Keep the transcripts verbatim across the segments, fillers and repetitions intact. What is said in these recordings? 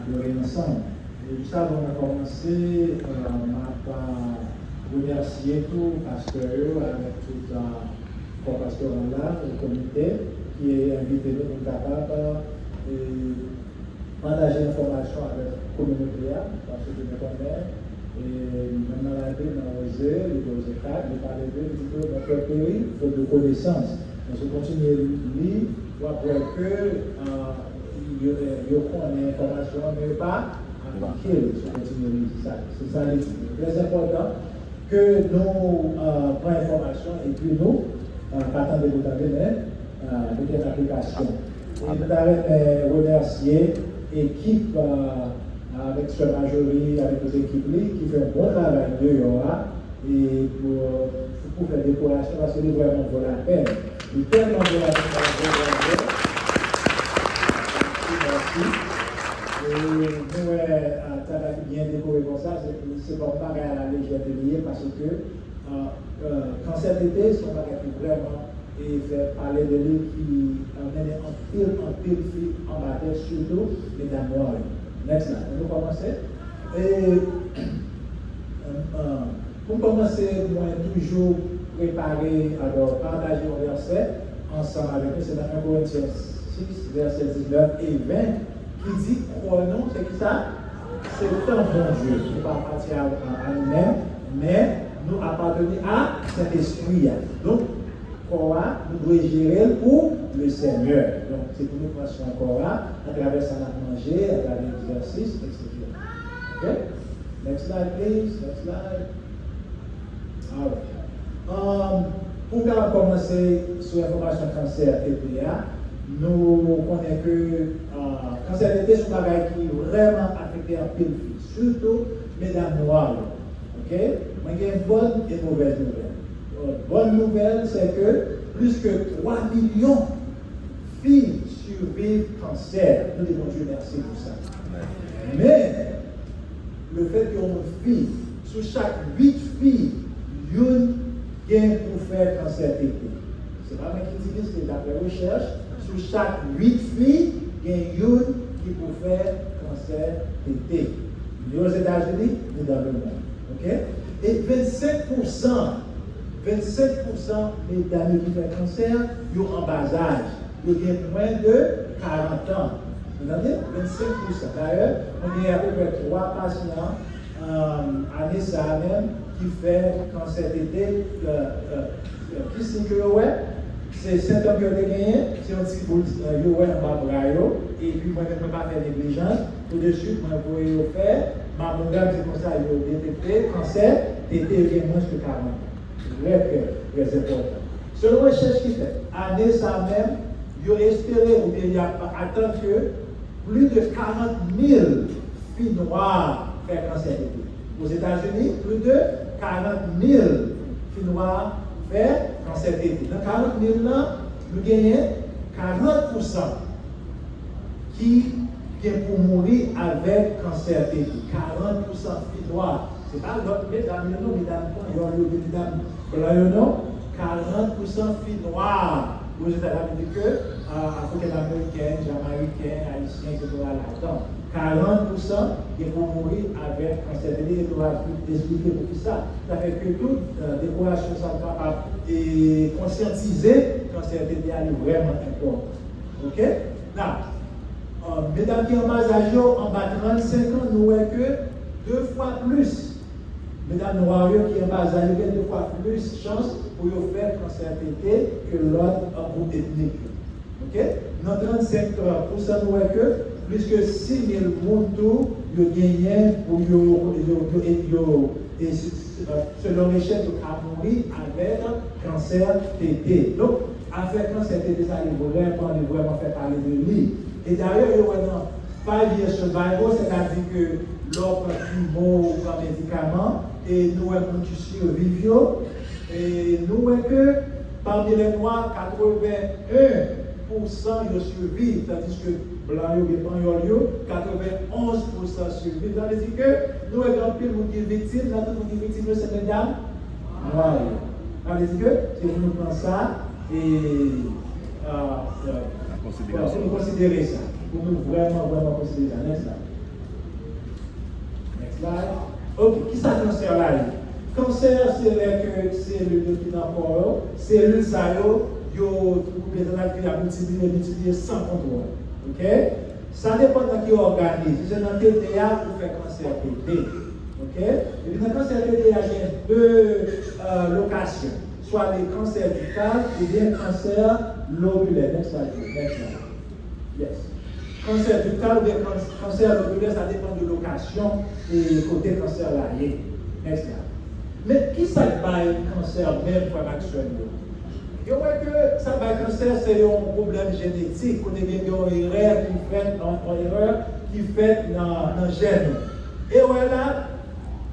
Adore ansanm. E jis avan mwen kòmanse, euh, m ap, euh, remèsye tou pastè yo avèk tout, euh, kò pastoral la, komite ki envite nou pou n kapab, euh, pataje enfòmasyon avèk kominote a, paske nou konnen, e menm nan Labib, nan Oze, li te Oze kat, li pale de, li di ke mon peuple périt faute de connaissance. Men si w kontinye li, w ap wè ke, euh, yo, yo konnen enfòmasyon an, men yo pa aplike l. Si w kontinye li, se sa, se sa li di. Trè enpòtan ke nou, euh, pran enfòmasyon epi nou, euh, pa tande pou tande, men, euh, mete an aplikasyon. E nou ta renmen remèsye ekip, euh, avèk sè Majorie, avèk tout ekip li, ki fè yon bon travay deyò a, e pou, pou fè dekorasyon, paske li vrèman vo lapèn. Li tèlman vo lapèn, bravo, bravo. Mèsi, mèsi. E nou wè, euh, travay ki byen dekore konsa, se, se pa yon bagay a la lejè ke li ye, paske, euh, euh, kansè tete, se yon bagay ki vrèman e fè pale de li ki, euh, mennen anpil, anpil fi anba tè, sitou medam nwa yo. Next slide. Nou kòmanse. E, euh, euh, pou m kòmanse, mwen toujou prepare, alò, pataje yon vèsè ansanm avèk nou. Se nan en Korentyen sis, vèsè diznèf e ven, ki di, kò nou, se ki sa? Se tanp Bondye. Nou pa apatyen a, a, a nou menm, men nou apateni a Sentespri a. Donk, kò a, nou dwe jere l pou le Senyè. Donk, se pou nou pran swen kò a, atravè sa n ap manje, atravè egzèsis, etsetera. Ok? Next slide, please. Next slide. Alright. Um, pou m kapab kòmanse sou enfòmasyon kansè tete a, nou konnen ke, uh, kansè tete se yon bagay ki vrèman afekte anpil fi, sitou medam nwa yo. Ok? Mwen gen bòn e movèz nouvèl. Euh, bòn nouvèl, se ke plis ke twa milyon fi siviv kansè. Nou di Bondye mèsi pou sa. Men, lefètke yon fi, sou chak uit fi, youn gen pou fè kansè tete. Se pa mwen ki di li, se daprè rechèch, sou chak uit fi, gen youn ki pou fè kansè tete. Ni Ozetazini, ni dans le monde. Ok? E vennsenk pousan, vennsenk pousan medam yo ki fè kansè, yo an ba laj. Yo gen mwens de karant an. Ou tande? Vennsenk pousan. Dayè, mwen gen apeprè twa pasyan, um, ane sa a menm, ki fè kansè tete, euh, euh, euh, ki siy ke yo wè? Se sentòm ke yo te genyen, se yon ti boul, euh, yo wè anba bra yo, epi mwen menm, mwen pa fè neglijans, tou de swit, mwen voye yo fè mamogram, se konsa yo detekte kansè tete, yo gen mwens ke karant an. Trè, trè, trè enpòtan. Selon rechèch ki fèt, ane sa a menm, yo espere oubyen y ap atann ke plis de karant mil fi nwa fè kansè tete. Ozetazini, plis de karant mil fi nwa fè kansè tete. Nan karant mil lan, nou genyen karant pousan ki gen pou mouri avèk kansè tete. Karant pousan fi nwa. Se pa lòt medam yo non, medam panyòl yo, medam blan yo non. Karant pousan fi nwa. Ozetazini, sa vle di ke, a, Afriken Ameriken, Jamayiken, Ayisyen, etsetera ladan. Karant pousan gen pou mouri avèk kansè tete, e nou va esplike poukisa. Sa fè ke tout, euh, dekorasyon sa kapab, e, konsyantize kansè tete a, li vrèman enpòtan. Ok? Now, euh, medam ki an ba laj yo, anba trannsenk an, nou wè ke de fwa plis medam nwa yo ki an ba laj yo gen de fwa plis chans pou yo fè kansè tete ke lòt, euh, gwoup etnik yo. Ok? Nan trannsenk pousan, nou wè ke plis ke sis mil moun tou yo genyen pou yo, yo, yo, yo, e se- se- selon rechèch, yo ka mouri avèk kansè tete. Donk, afè kansè tete sa, li vrèman, li vrèman fè pale de li. E dayè, yo wè nan Five Year Survival, sètadi ke lè w pran kimo, ou pran medikaman, e nou wè moun ki siviv yo, e nou wè ke pami lè nwa, katreven en pousan yo siviv, tandiske blan yo, oubyen panyòl yo, katreven onz pousan siviv. Sa vle di ke nou wè gen anpil moun ki viktim, nan tout moun ki viktim yo, se medam nwa yo. Sa vle di ke se pou nou pran sa, e, euh, euh, pou nou konsidere sa. Pou nou vrèman, vrèman konsidere sa. Next slide. Right? Ok, kisa kansè la ye? Kansè se lè ke selil yo ki nan kò yo, selil sa yo, yo, yo, yo multipliye, multipliye san kontwòl. Ok? Sa depann nan ki ògàn li. Si se nan tete a, ou fè kansè tete. Ok? Epi nan kansè tete a, gen de, euh, lokasyon. Swa le kansè diktal oubyen kansè lobilè. Next slide, please. Next slide. Yes. Kansè diktal oubyen kans-, kansè lobilè, sa depann de lokasyon e kote kansè la ye. Next slide. Men kisa k bay kansè menm, frè m ak sè m yo? Yo wè ke sa k bay kansè se yon pwoblèm jenetik, kote gen yon erè ki fèt, yon, yon erè ki fèt nan, nan jèn yo. Erè la,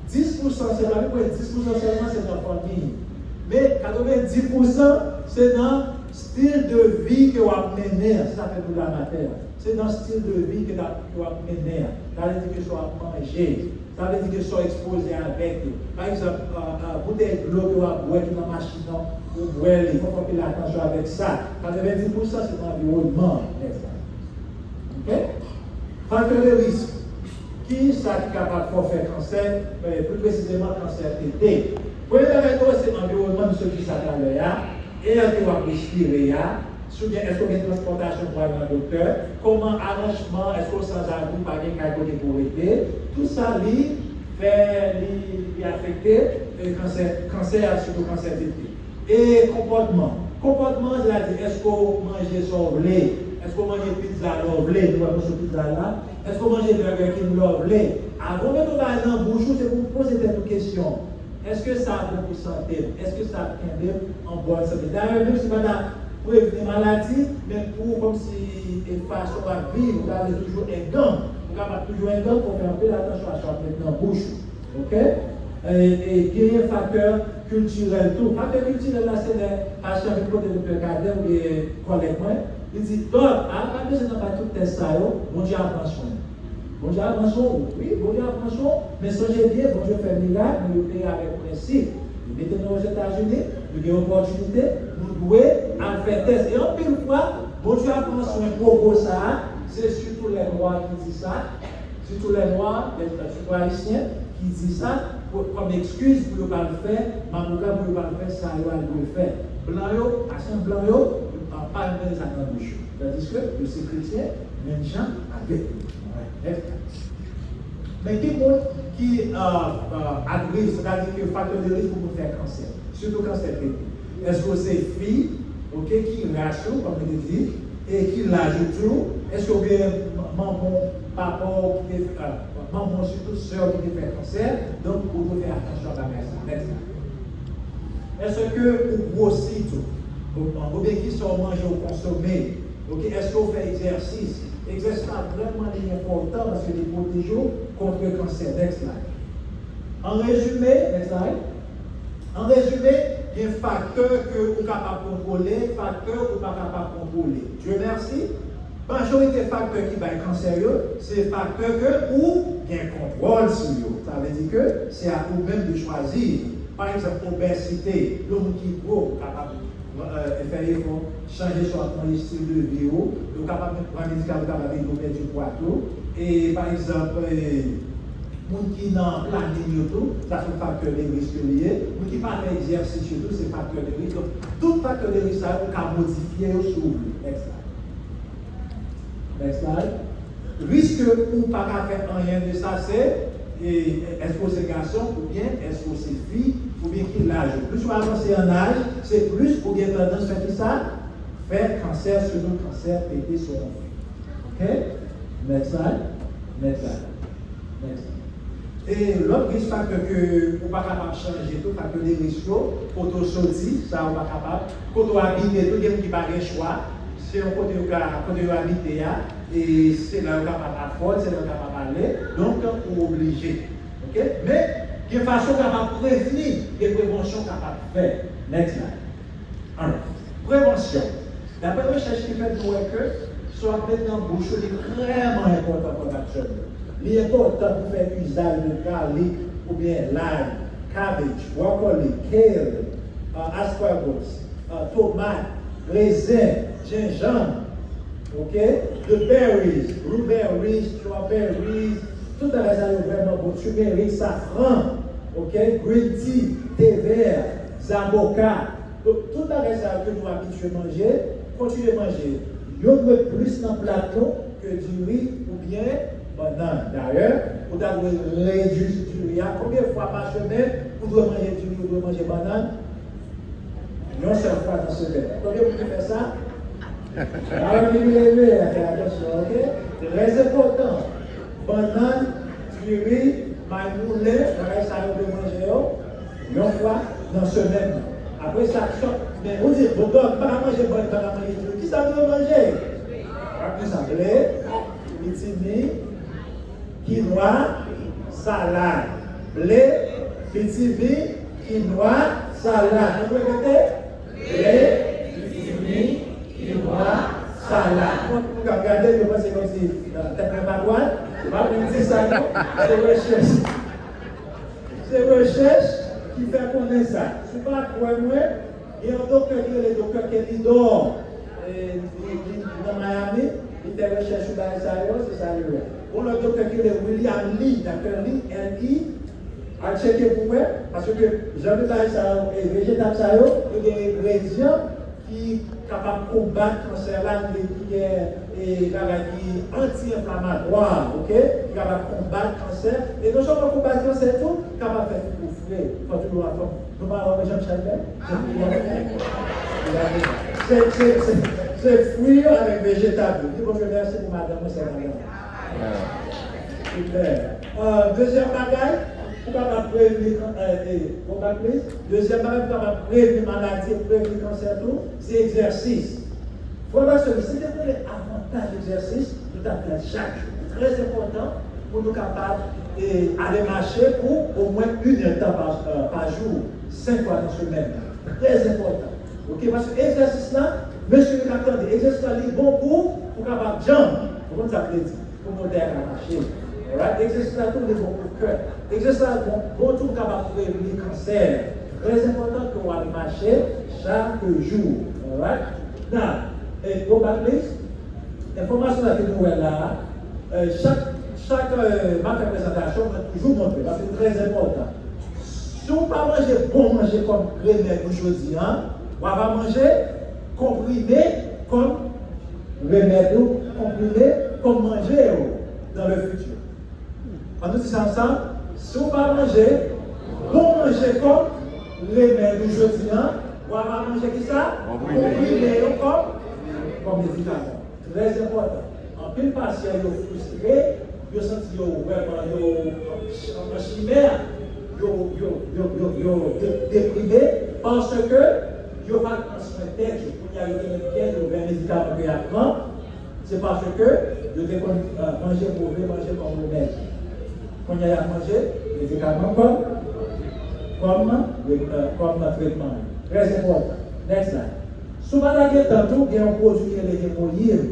dis pousan sèlman, apeprè dis pousan sèlman se nan fanmi. Men katrevenndis pousan se nan stil de vi ke w ap mennen an, se sa fè nou la maten an. Se nan stil de vi ke w ap, ke w ap mennen an. Sa vle di ke sa w ap manje, sa vle di ke sa w ekspoze avèk yo. Pa egzanp, euh, euh, boutèy dlo ke w ap bwè ki nan machin nan, ou bwè li, fò w fè anpil atansyon avèk sa. Katrevenndis pousan se nan anviwònman an, nèg sa. Ok? Faktè de risk. Kisa ki kapab fè w fè kansè, eh, pli presizeman kansè tete? Premye bagay nou wè se anviwònman, misye di sa talè a, èr ke w ap respire a, si w gen, èske w gen transpòtasyon pou al nan doktè, kòman aranjman, èske w sanzabri, w pa gen kay kote pou w rete, tout sa li fè, li, li afekte, eh, kansè, kansè a, sitou kansè tete. E konpòtman. Konpòtman, sètadi, èske w manje sa w vle? Èske w manje pizza lè w vle? Nou wè moso pizza la. Èske w manje Burger King lè w vle? Avan w mete yon bagay nan bouch ou, se pou w poze tèt ou kesyon. Èske sa bon pou sante m? Èske sa ap kenbe m an bòn sante? Dayè, menm si pa ta prevni maladi, men pou kòmsi e fason w ap viv, ou ta vle toujou enganm. Ou kapab toujou enganm, fò w fè anpil atansyon a sa w ap met nan bouch ou. Ok? E, e genyen faktè kiltirèl tou. Faktè kiltirèl la, se lè pasyan vin kote Doktè Cadet oubyen kòlèg mwen, li di, "Dòk, a, pa bezwen nan bay tout tès sa yo, Bondye ap pran swen." Bondye ap pran swen w, wi, Bondye ap pran swen w, men sonje byen, Bondye fè mirak, men yo fè avèk prensip. Li mete nou Ozetazini, nou gen opòtinite, nou dwe al fè tès. E anpil fwa, Bondye ap pran swen pwopo sa a, se sitou lè nwa ki di sa, sitou lè nwa, sitou ayisyen, ki di sa pou, kòm ekskiz pou yo pa al fè mamogram, pou yo pa al fè sa yo al dwe fè. Blan yo, pasyan blan yo, yo pa, pa mete sa nan bouch yo. Tandiske yo se kretyen, menm jan avèk nou. Men ki moun ki, euh, euh, at risk, sètadi ke faktè de risk pou moun fè kansè, sitou kansè tete. Èske w se fi, ok, ki ras ou, kòm yo te di, e ki laj ou tou? Èske w gen manman w, papa w ki te, euh, manman w, sitou sè w ki te fè kansè? Donk, ou dwe fè atansyon a bagay sa. Next slide. Èske ou gwosi tou? Oubyen kisa w manje, w konsome? Ok, èske w fè egzèsis? Egzèsis la vrèman li enpòtan paske li pwoteje w kont kansè. Next slide. An rezime, next slide. An rezime, gen faktè ke ou kapab kontwole, faktè ou pa kapab kontwole. Dye mèsi, majorite faktè ki bay kansè yo, se faktè ke ou gen kontwòl sou yo. Sa vle di ke se a ou menm de chwazi. Pa egzanp, obèsite, yon moun ki gwo, ou kapab, euh, fè efò, chanje sa w ap manje, estil de vi ou, ou kapab pran medikaman, ou kapab ede w pèdi pwa tou. E, pa egzanp, eh, moun ki nan planin yo tou, sa se yon faktè de risk li ye. Moun ki pa fè egzèsis yo tou, se faktè de risk. Donk, tout faktè de risk sa yo, ou ka modifye yo si w vle. Next slide. Next slide. Risk ou pa ka fè anyen de sa, se, e, èske w se gason oubyen èske w se fi, oubyen ki laj ou. Plis ou avanse an laj, se plis ou gen tandans fè kisa? Fè kansè, sitou kansè tete sou yon fi. Ok? Next slide. Next slide. Next slide. E lòt risk faktè ke ou pa kapab chanje tou, faktè de risk yo, kote w soti, sa ou pa kapab, kote w abite tou, gen moun ki pa gen chwa, se yon kote yo ka, kote yo abite a, e se la yo kapab afòd, se la yo kapab ale, donk ou oblije. Ok? Men, gen fason w kapab prevni, gen prevansyon w kapab fè. Next slide. Alò, prevansyon. Daprè rechèch ki fèt, nou wè ke sa w ap met nan bouch ou, li vrèman enpòtan pou laksyonman. Li enpòtan pou fè izaj de galik oubyen lay, cabbage, broccoli, kale, uh, asparagus, uh, tomat, rezen, jenjanm, ok? The berries, blueberries, strawberries, Tout bagay sa yo vrèman bon. Timerik, safran, ok, green tea, te vè, zaboka. Donk, tout bagay sa yo ke nou abitye manje, kontinye manje. Yo dwe plis nan plat nou ke diri oubyen bannann. Dayè, ou ta dwe redui diri a. Konbyen fwa pa semèn ou dwe manje diri, ou dwe manje bannann? Yon sèl fwa nan semèn. Konbyen moun ki fè sa? Mwen menm leve, fè atansyon, ok? Trè enpòtan. Bannann, diri, may moulen, bagay sa yo dwe manje yo yon fwa nan semèn nan. Apre sa, chòk, men ou di, bon, dòk, m pa ka manje bannann, m pa ka manje diri. Kisa m dwe manje? Apre sa, ble, pitimi, kinwa, salad. Ble, pitimi, kinwa, salad. Nou repete? Ble, pitimi, kinwa, salad. Mwen, mwen k ap gade, yo panse kòmsi, euh, tèt mwen pa dwat. M ap di sa, non. Se rechèch. Se rechèch ki fè konnen sa. Si w pa kwè mwen, gen yon doktè ki rele doktè Kelly Dor. E, li, li, li nan Miami, li fè rechèch sou bagay sa yo, se sa li wè. Yon lòt doktè ki rele William Li, doktè Li, L I, al tcheke pou wè, paske jan de bagay sa yo, e vejetab sa yo, yo gen engredyan ki kapab konbat kansè la, ki gen, e, bagay ki anti-enflamatwa, ok? Ki kapab konbat kansè, e non sèlman konbat kansè tou, kapab fè figi w fre, fè figi w anfòm. Nou pa wè Jean Michel fè? Se fwi a. Se, se, se, se fwi yo avèk vejetab yo. Di Bondye mèsi pou madanm mwen, se madanm. Sipè. Euh, dezyèm bagay, pou kapab prevni, euh, e, bon, pa plis. Dezyèm bagay, pou kapab prevni maladi, prevni kansè tou, se egzèsis. Frè m ak sè m, si te konnen avantaj egzèsis, nou t ap fè l chak jou. Li trè enpòtan pou nou kapab, e, ale mache pou omwen inèdtan pa, euh, pa jou, senk fwa nan semèn nan. Trè enpòtan. Ok, paske egzèsis la, mesye yo k ap tande, egzèsis la li bon pou, pou kapab djanm. Ou konn sa vle di? Pou motè a ka mache. Alright? Egzèsis la tou li bon pou kè. Egzèsis la bon, bon tou pou kapab prevni kansè. Trè enpòtan ke w al mache chak jou. Alright? Now, e, bon, pa plis, enfòmasyon sa ke nou wè la, e, chak, chak, e, m ap fè prezantasyon, mwen toujou montre, paske li trè enpòtan. Si w pa manje bon manje kòm remèd pou jodi a, w a va manje konprime kòm remèd ou, konprime kòm manje ou dans le futur. Ann nou di sa ansanm. Si w pa manje bon manje kòm remèd ou jodi a, w a va manje kisa? Konprime. Konprime yo kòm, kòm medikaman. Trè enpòtan. Anpil pasyan yo fristre, yo santi yo vrèman yo an chimè, yo, yo, yo, yo, yo de-, deprime, paske yo pa t pran swen tèt yo. Kounye a, yo te met kè yo vè medikaman ke y ap pran. Se paske yo te konn, euh, manje move manje kòm remèd. Kounye a y ap manje medikaman kòm, kòm, euh, kòm nan tretman yo. Trè enpòtan. Next slide. Si w pa ta gen tan tou, gen yon pwodui ki rele Hemoyil.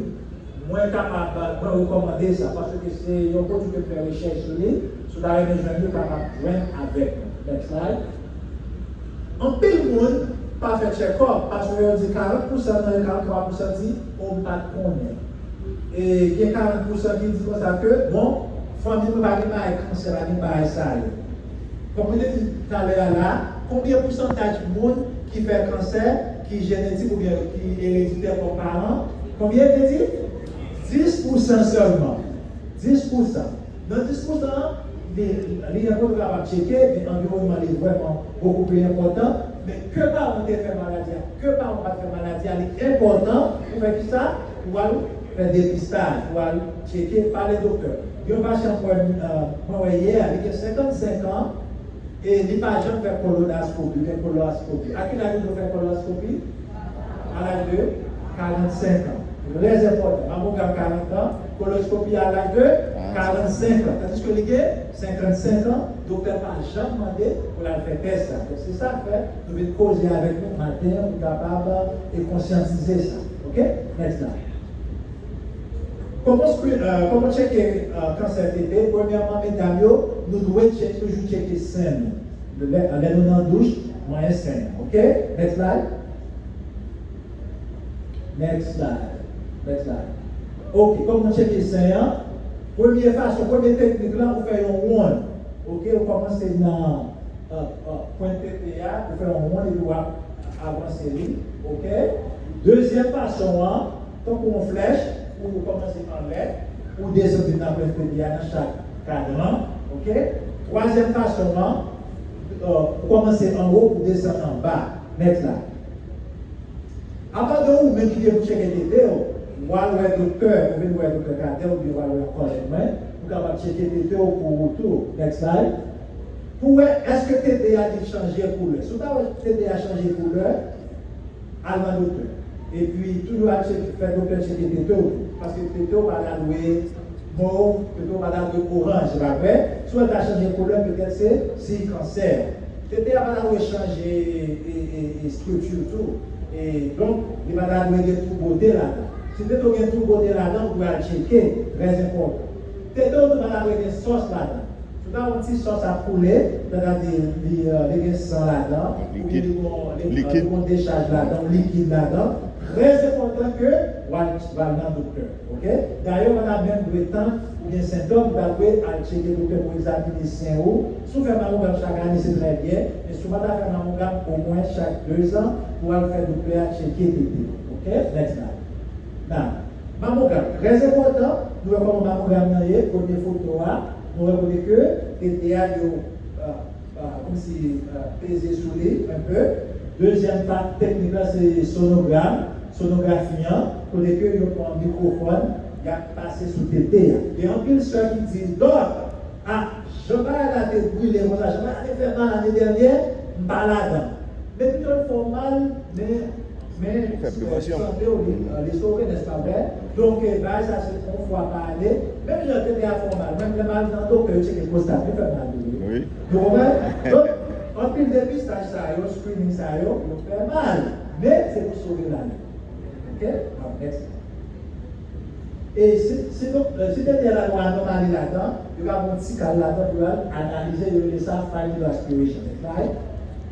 Mwen kapab, mwen rekòmande sa, paske se yon pwodui ke m fè rechèch sou li. Si w ta renmen jwenn li, w kapab jwenn avèk mwen. Next slide. Anpil moun pa fè tchèkòp, paske yo di karant pousan nan yo, karant twa pousan di, o, m pa t konnen. E gen karant pousan ki di konsa ke, bon, fanmi mwen pa gen bagay kansè, pa gen bagay sa yo. Kòm mwen te di talè a la, konbyen pousantaj moun ki fè kansè, ki jenetik oubyen ki ereditè kòm paran? Konbyen te di? Dis pousan sèlman. Dis pousan. Nan dis pousan an, li, li enpòtan pou kapab tcheke, men anviwònman li vrèman bokou pli enpòtan. Men ke paran te fè maladi a, ke paran pa t fè maladi a, li enpòtan pou fè kisa? Pou al fè depistaj, pou al tcheke, pale doktè. Yon pasyan mwen, euh, mwen wè yè, li gen senkannsenk an, e li pa janm fè kolonaskopi, fè kolonaskopi. A ki laj ou dwe fè kolonaskopi? À l'âge de quarante-cinq ans. Trè enpòtan. Mamogram karant an, kolonoskopi à l'âge de quarante-cinq ans. Tandis ke li gen senkannsenk an, doktè pa janm mande pou l al fè tès sa. Donk, se sa k fè nou vin koze avèk nou maten an pou kapab, e, konsyantize sa. Ok? Next slide. Kòman screen, euh, kòman tcheke, euh, kansè tete? Premyèman, medam yo, nou dwe tcheke, toujou tcheke sen nou. Lè, lè nou nan douch, manyen sen an. Ok? Next slide. Next slide. Next slide. Ok, kòman tcheke sen an? Premye fason, premye teknik la, ou fè yon wonn. Oke, ou kòmanse nan euh, euh, pwent tete a, ou fè yon wonn epi w ap avanse li. Oke? Dezyèm fason an, tankou yon flèch, ou kòmanse anlè, ou desann vin nan pwent tete a nan chak kadran. Oke? Twazyèm fason an, euh, ou kòmanse anwo, ou desann anba. Nèt la. Apa de ou menm ki te pou tcheke tete w, w al wè doktè, ou vin wè doktè Cadet oubyen w al wè kòlèg mwen, pou kapab tcheke tete w pou ou tou. Next slide. Pou wè èske tete a li chanje koulè. Si w ta wè tete a chanje koulè, al nan doktè. Epi toujou al tcheke, fè doktè tcheke tete w tou. Paske tete w pa ta dwe mov, petèt w pa ta dwe oranj, se pa vre? Si w wè l ta chanje koulè, petèt se siy kansè. Tete a pa ta dwe chanje e, e, e estrikti tou. E donk, li pa ta dwe gen twou bote ladan. Si tete w gen twou bote ladan, ou dwe al tcheke, trè enpòtan. Tete w tou pa ta dwe gen sòs ladan. Si w ta wè yon ti sòs ap koule, sètadi li, euh, li gen san ladan, oubyen li gon, li, euh, li gon dechaj ladan, likid ladan, trè enpòtan ke w al, w al nan doktè. Oke? Dayè, w pa ta menm dwe tann ou gen sentòm, ou ta dwe al tcheke doktè pou egzamine sen ou. Si w fè mamogram chak ane, se trè byen, men si w pa ta fè mamogram omwen chak dezan, ou al fè doktè a tcheke tete. Oke? Next slide. Now, mamogram, trè enpòtan, nou wè kòman mamogram nan ye, premye foto a, nou wè kote ke tete a yo, euh, euh, kòmsi, euh, peze sou li enpe. Dezyèm pa, teknik la, se sonogram, sonografi an, kote ke yo pran mikwofòn, y ap pase sou tete a. Gen anpil sè ki di, "Dòk, a, jan bagay la te brile konsa, jan bagay la te fè mal ane dènye, m pa ladan." Men pito l fè w mal, men Men sante w li, li sove, nèspa vre? Donk, eh, bagay sa se yon fwa pa ale. Menm jan tete a fè w mal, mwen, lè m al nan doktè, yo tcheke pwostat, li fè m mal tou, wi. Wi. Nou konprann? Donk, anpil depistaj sa yo, screening sa yo, yo fè mal. Men, se pou sove lavi. Oke? Bon, mèsi. E si, si, donk, eh, si tete a gen anòmali ladan, yo ka pran ti kal ladan pou yo al analize, yo rele sa final aspiration. Next slide.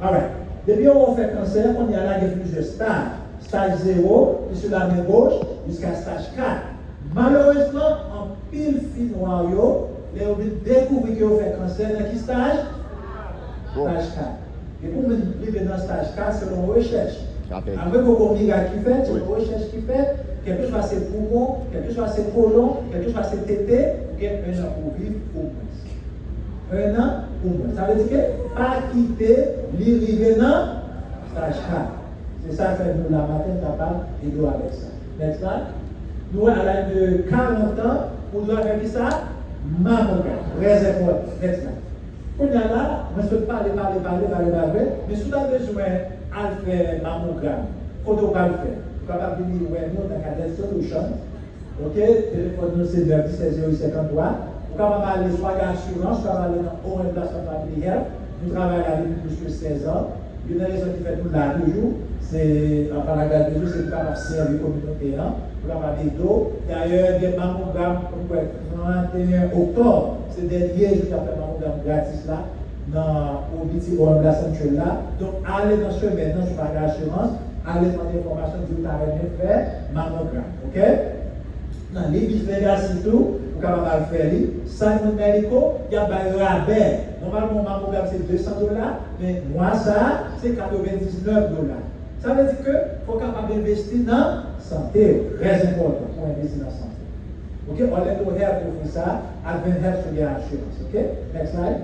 Alright. Depi yo wè w fè kansè, kounye a la gen plizyè staj. Staj zewo, ki sou la men goch, jiska staj kat. Malerezman, anpil fi nwa yo, lè yo vin dekouvri ke yo fè kansè, nan ki staj? Staj kat. Depi w vin rive nan staj kat, se yon rechèch. Apre ke gon mirak ki fèt, se yon rechèch ki fèt, kèlkeswa se poumon, kèlkeswa se kolon, kèlkeswa se tete, ou gen en an pou w viv omwen. En an omwen. Sa vle di ke pa kite li rive nan staj kat. Se sa k fè nou la maten n kapab ede w avèk sa. Next slide. Nou wè a laj de karant an, ou dwe fè kisa? Mamogram. Trè enpòtan. Next slide. Kounye a la, mwen sot pale, pale, pale, pale, pale, men si w ta bezwen al fè mamogram, kote w pral fè? Ou kapab vini wè nou nan Cadet Solutions. Oke, telefòn nou se nèf disèt zewo uit senkanntwa. Ou kapab ale swa gen asirans, ou kapab ale nan Orange Blossom Family Health. Nou travay la depi plis ke sèz an. Youn nan rezon ki fè nou la toujou, se, pa lagras de Dye, se pou kapab sèvi kominote an, pou kapab ede w. Dayè, gen mamogram, mwen kwè, trannteyen oktòb, se dènye jou y ap fè mamogram gratis la. Nan O B T Orange Blossom Sanctuary la. Donk, ale nan semèn nan, si w pa gen asirans, ale mande enfòmasyon, di w ta renmen fè mamogram, oke? Nan Levi's Legacy tou, ou kapab al fè li. Simon Medical, y ap bay rabè. Nòmalman, yon mamogram se de san dola, men mwa sa a, se katrevendiznèf dola. Sa vle di ke fò w kapab envesti nan sante w. Trè enpòtan pou w envesti nan sante w. Oke? Orlando Health ofri sa, Advent Health si w gen asirans. Oke? Next slide.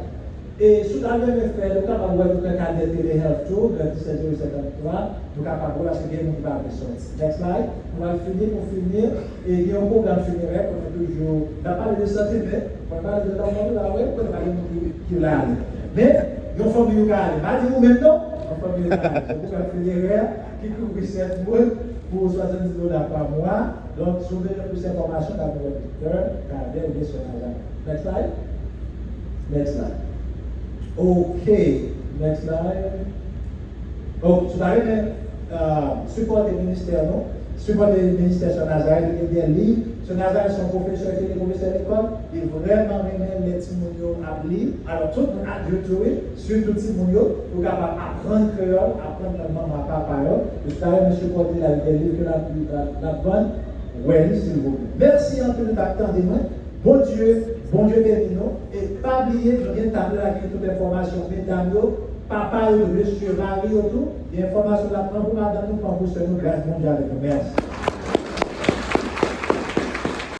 E si w ta renmen fè l, ou kapab wè nou nan Cadet Telehealth tou, nan disèt zewo senkanntwa, nou kapab wè paske gen moun ki pa vle sòti. Next slide. Nou pral fini, pou fini, e gen yon pwogram finerè, konnen toujou, n ap pale de sante, men, mwen pale de lanmò tou la, wi, konnen pa gen moun ki, ki vle ale. Men, yon fanmi yo ka ale. M pa di ou menm non, yon fanmi yo ka ale. Se pwogram finerè ki kouvri sèt moun pou swasanndiz dola pa mwa. Donk, si w bezwen plis enfòmasyon, w ka vin wè doktè Cadet oubyen Sè Nazareth. Next slide. Next slide. Ok. Next slide. Donk, si w ta renmen, euh, sipòte ministè nou, sipòte ministè Sè Nazareth, li gen de liv. Sè Nazareth se yon pwofesè ki te pwofesè lekòl, li vrèman renmen lè timoun yo ap li. Alò, tout moun, adilt tou, wi, sitou timoun yo, pou kapab aprann kreyòl, aprann lang manman ak papa yo. Yo ta renmen sipòte l ak de liv ke l ap, l ap, l ap vann. Wè li, silvouplè. Mèsi anpil nou t ap tande mwen. Bondye, Bondye beni nou. E pa bliye, nou gen tab la ki gen tout enfòmasyon medam yo, papa yo, mesye, mari yo tou. Gen enfòmasyon la pran pou madanm nou, pran pou sè nou. Gras Bondye avèk nou. Mèsi.